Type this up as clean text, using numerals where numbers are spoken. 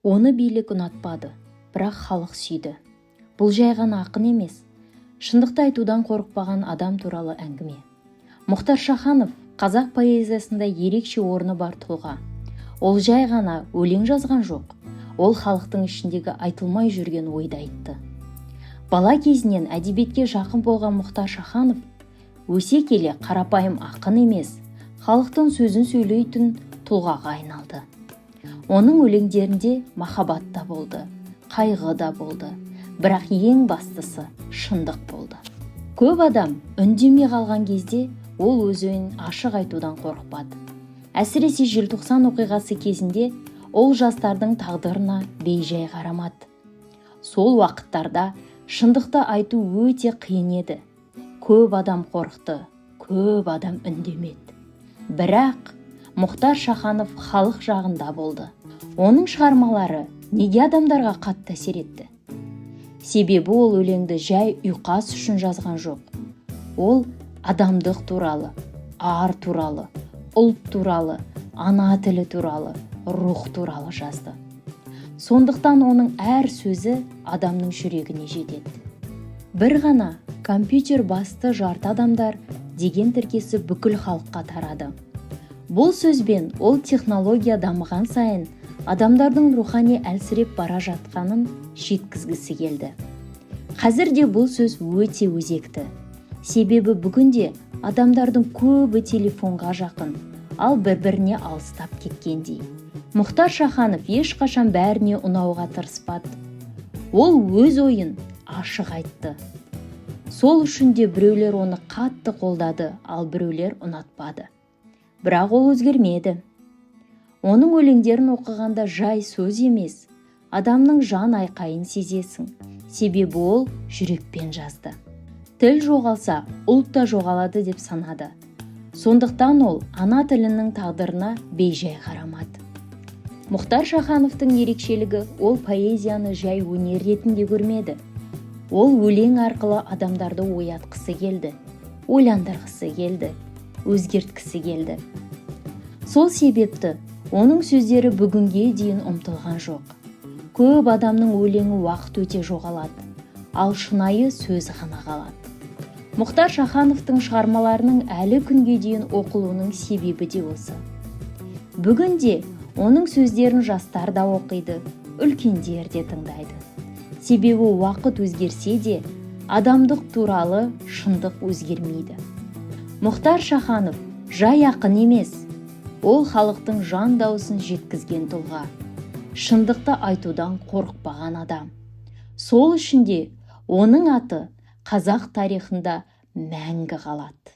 Оны билік ұнатпады, бірақ халық сүйді. Бұл жай ғана ақын емес, шындықты айтудан қорықпаған адам туралы әңгіме. Мұхтар Шаханов – қазақ поэзиясында ерекше орны бар тұлға. Ол жай ғана өлең жазған жоқ, ол халықтың ішіндегі айтылмай жүрген ойды айтты. Бала кезінен әдебиетке жақын болған Мұхтар Шаханов өсе келе қарапайым ақын емес, халықтың сөзін сөйлейтін тұлғаға айналды. Оның өлеңдерінде махаббат та болды, қайғы да болды, бірақ ең бастысы шындық болды. Көп адам үндемей қалған кезде ол өз ойын ашық айтудан қорықпады. Әсіресе Желтоқсан оқиғасы кезінде ол жастардың тағдырына бейжай қарамады. Сол уақыттарда шындықты айту өте қиын еді. Көп адам қорықты, көп адам үндемеді, бірақ Мұхтар Шаханов халық жағында болды. Оның шығармалары неге адамдарға қатты әсер етті? Себебі ол өлеңді жай ұйқас үшін жазған жоқ. Ол адамдық туралы, ар туралы, ұлт туралы, ана тілі туралы, рух туралы жазды. Сондықтан оның әр сөзі адамның жүрегіне жетеді. Бір ғана «Компьютер басты жарты адамдар» деген тіркесі бүкіл халыққа тарады. Бұл сөзбен ол технология дамыған сайын адамдардың рухани әлсіреп бара жатқанын жеткізгісі келді. Қазір де бұл сөз өте өзекті, себебі бүгінде адамдардың көбі телефонға жақын, ал бір біріне алыстап кеткендей. Мұхтар Шаханов ешқашан бәріне ұнауға тырыспады. Ол өз ойын ашық айтты. Сол үшін де біреулер оны қатты қолдады, ал біреулер ұнатпады. Бірақ ол өзгермеді. Оның өлеңдерін оқығанда жай сөз емес, адамның жан айқайын сезесің, себебі ол жүрекпен жазды. Тіл жоғалса, ұлт та жоғалады деп санады. Сондықтан ол ана тілінің тағдырына бейжай қарамады. Мұхтар Шахановтың ерекшелігі: ол поэзияны жай өнер ретінде көрмеді. Ол өлең арқылы адамдарды оятқысы келді, ойландырғысы келді, өзгерткісі келді. Сол себепті оның сөздері бүгінге дейін ұмытылған жоқ. Көп адамның өлеңі уақыт өте жоғалады, ал шынайы сөз ғана қалады. Мұхтар Шахановтың шығармаларының әлі күнге дейін оқылуының себебі де осы. Бүгінде оның сөздерін жастар да оқиды, үлкендер де тыңдайды, себебі уақыт өзгерсе де, адамдық туралы шындық өзгермейді. Мұхтар Шаханов жай ақын емес, ол халықтың жан дауысын жеткізген тұлға, шындықты айтудан қорықпаған адам. Сол үшін де оның аты қазақ тарихында мәңгі қалады.